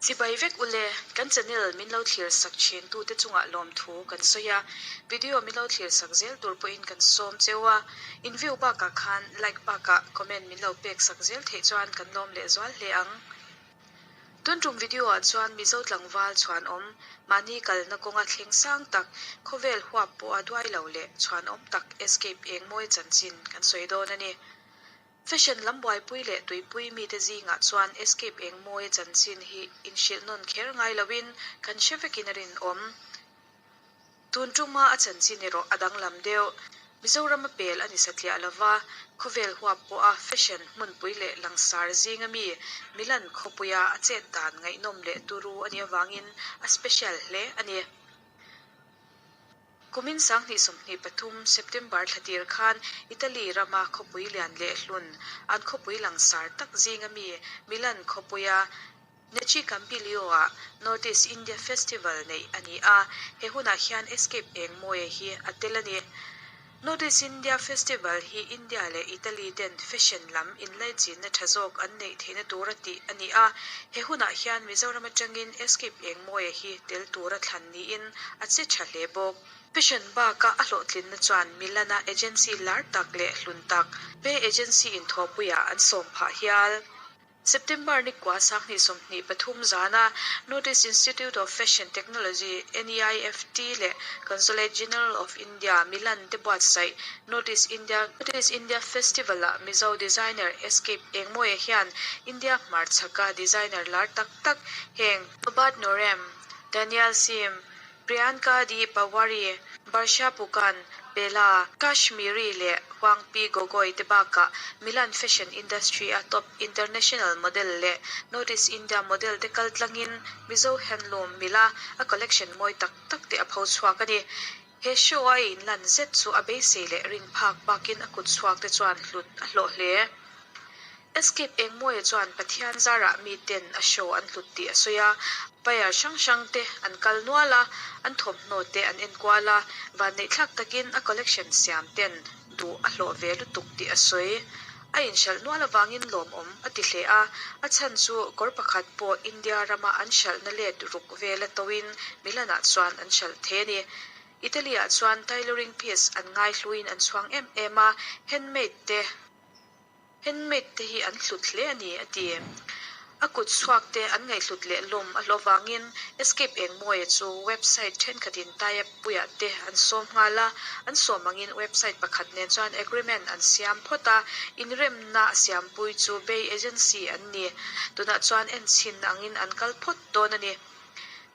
Chibai vek ule, kan channel min lo thlir sak thin tute chungah lawmthu kan sawi a, video min lo thlir sak zel tur pawhin kan sawm cheu a, in view bakah khan like bakah comment min lo pek sak zel theih chuan kan lawm leh zual hle ang. Tun tum video ah chuan Mizo tlangval chhuanawm, mahni kalna kawnga thleng sang tak, khawvel huap pawha duai lo leh chhuanawm tak Escape Engmawi chanchin kan sawi dawn a ni. Fashion lam buaipui leh tuipui mite zingah chuan Escape Engmawia chanchin hi inhrilh nawn kher ngai loin kan hre vekin a rinawm. Tun tuma a chanchin erawh a danglam deuh. Mizoram a pel a ni satliah lova, khawvel huap pawha fashion hmunpui leh langsar zinga mi Milan khawpuia a chet dan ngaihnawm leh turu a nih avangin a special hle a ni. Kumin 2023 September thla tir khan Italy rama khawpui lian leh hlun, an khawpui langsar tak zinga mi Milan khawpuia Nechi Campiglio-ah North East India Festival neih a ni a, he hunah hian Escape Engmawia hi a tel a ni. North East India Festival hi India leh Italy ten fashion lam inlaichinna tha zawk an neih theihna tura tih a ni a, he hunah hian Mizoram atangin Escape Engmawia hi tel tura thlan niin a che tha hle bawk. Fashion baka a hlawhtlinna chuan Milan-a agency lar tak leh hlun tak, Bay Agency inthawhpuiah an sawm phah hial. September ni kua 2023 zana North East Institute of Fashion Technology, NEIFT, leh Consulate General of India, Milan te buatsaih North East India North East India Festival-ah Mizo designer Escape Engmawia hian India hmarchhaka designer lar tak tak heng Robert Norem, Daniel Sim, Priyanka D Pawari, Barsha Pukan, Bela, Kashmiri leh Huangpi Gogoi te bakah Milan fashion industry a top international model leh North East India model te kal tlangin Mizo handloom mila a collection mawi tak tak te a pho chhuak a ni. He show a inlan zet chu a beisei leh rin phak bakin a kut chhuak te chuan hlut a hlawh hle. Escape Engmawia chuan Pathian zarah miten a show an hlut tih a sawi a, buyer hrang hrang te an kal nual a, an thawmhnaw te an enkual a, vanneihthlak takin a collection siam ten duh a hlawh ve lutuk tih a sawi. A inhralh nual avangin lawmawm a ti hle a, a chhan chu kawr pakhat pawh India rama an hralhna let ruk vela toin Milan-ah chuan an hralh thei a ni. Italy-ah chuan tailoring piece an ngaihluin an chhuang em em a, handmade te. Handmade te hi an hlut hle a ni, a ti. A kut chhuak te an ngaihhlut leh lawm a hlawh vangin Escape Engmawia chu website thenkhatin tie-up puiah te an sawm nghal a, an sawm angin website pakhat nen chuan agreement an siam phawt a, inremna a siampui chu Bay Agency an ni. Tunah chuan enchhin angin an kal phawt dawn a ni.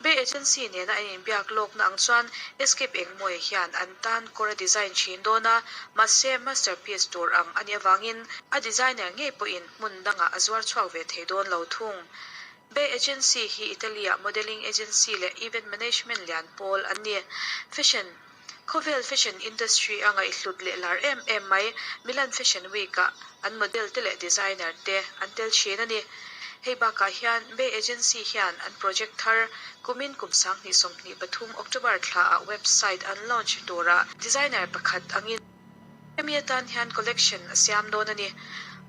Bay Agency nena an inbiak lawkna ang chuan Escape Engmawia hian an tan kawr a design thin dawn a, mahse masterpiece tur ang a nih avangin a designer ngei pawhin hmun dangah a zuar chhuak ve thei dawn lo thung. Bay Agency hi Italy-ah modelling agency leh event management lian pawl an ni. Fashion Khawvel fashion industry a ngaihhlut leh lar em em mai, Milan Fashion Week-ah an model te leh designer te an tel thin a ni. Hei bakah hian Bay Agency hian an project thar kumin kum 2023 October thlaah website an launch turah designer pakhat angin Hemi atan hian collection a siam dawn a ni.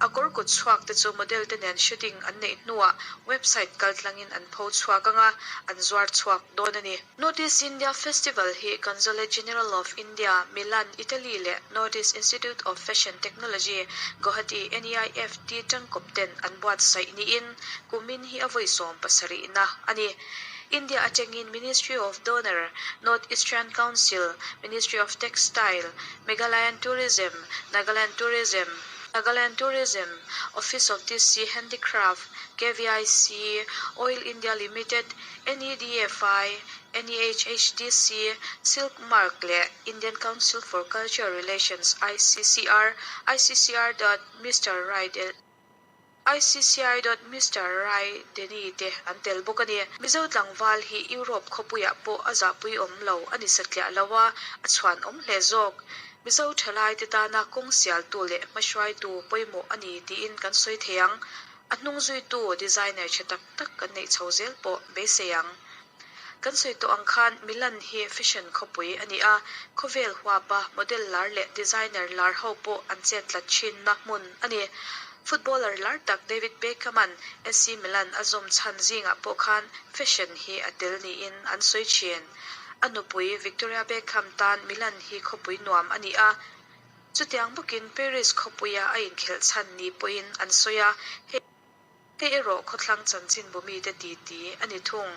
A kawr kut chhuak te chu model te nen shooting an neih hnuah website kaltlangin an pho chhuak anga an zuar chhuak dawn a ni. North East India Festival hi Consulate General of India, Milan, Italy leh North East Institute of Fashion Technology, Guwahati, NEIFT tangkawp ten an buatsaih niin kumin hi a vawi 70na a ni. India atangin Ministry of Donor, North Eastern Council, Ministry of Textile, Meghalayan Tourism, Nagaland Tourism, Nagaland Tourism, Office of DC Handicraft, KVIC, Oil India Limited, NEDFI, NEHHDC, Silk Mark leh Indian Council for Cultural Relations, ICCR, ICCR dot Mister Rydel. ICCI dot Mister Rai Denny te an tel bawk a ni. Mizo tlangval hi Europe khawpuiah pawh a zahpui awm lo a ni satliah lo a, a chhuan awm hle zawk. Mizo thalai te tana kawng sialtu leh hmahruaitu pawimawh a ni tiin kan sawi thei ang. A hnung zuitu designer tha tak tak kan neih chho zel pawh beisei ang. Kan sawi tawh ang khan Milan hi fashion khawpui a ni a, khawvel huapa model lar leh designer lar ho pawh an chet tlat thinna hmun a ni. Footballer lar tak David Beckham-a'n AC Milan a zawm chhan zingah pawh khan fashion hi a tel niin an sawi thin. A nupui Victoria Beckham tan Milan hi khawpui nuam a ni a, chutiang bawkin Paris khawpuia a inkhelh chhan ni pawhin an sawi a, hei erawh khawthlang chanchinbu mite titi a ni thung.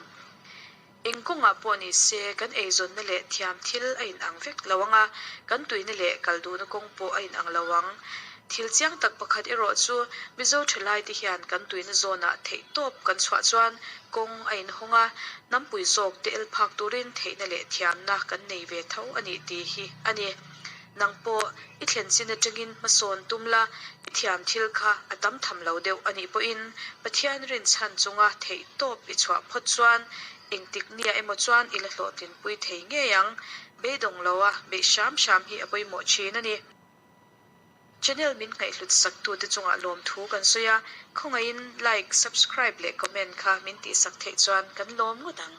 Eng kawngah pawh ni se kan eizawnna leh thiam thil a inang vek lo ang a, kan tuina leh kal duhna kawng pawh a inang lo ang. Thil chiang tak pakhat erawh chu Mizo thalaite hian kan tuina zawnah theihtawp kan chhuah chuan kawng a inhawng a, hnampui zawk te el phak turin theihna leh thiamna kan nei ve tho a nih tih hi a ni. Nang pawh i thlen chin atangin hmasawn tum la, i thiam thil kha a tam tham lo deuh a nih pawhin Pathian rinchhan chunga theihtawp i chhuah phawt chuan engtik nia emaw chuan i la hlawhtlinpui thei ngei ang. Beidawng loa beih hram hram hi a pawimawh thin a ni. Channel min ngaihhlut sak tute chungah lawmthu kan sawi a, khawngaihin like, subscribe leh comment kha min tihsak theih chuan kan lawm ngawt ang.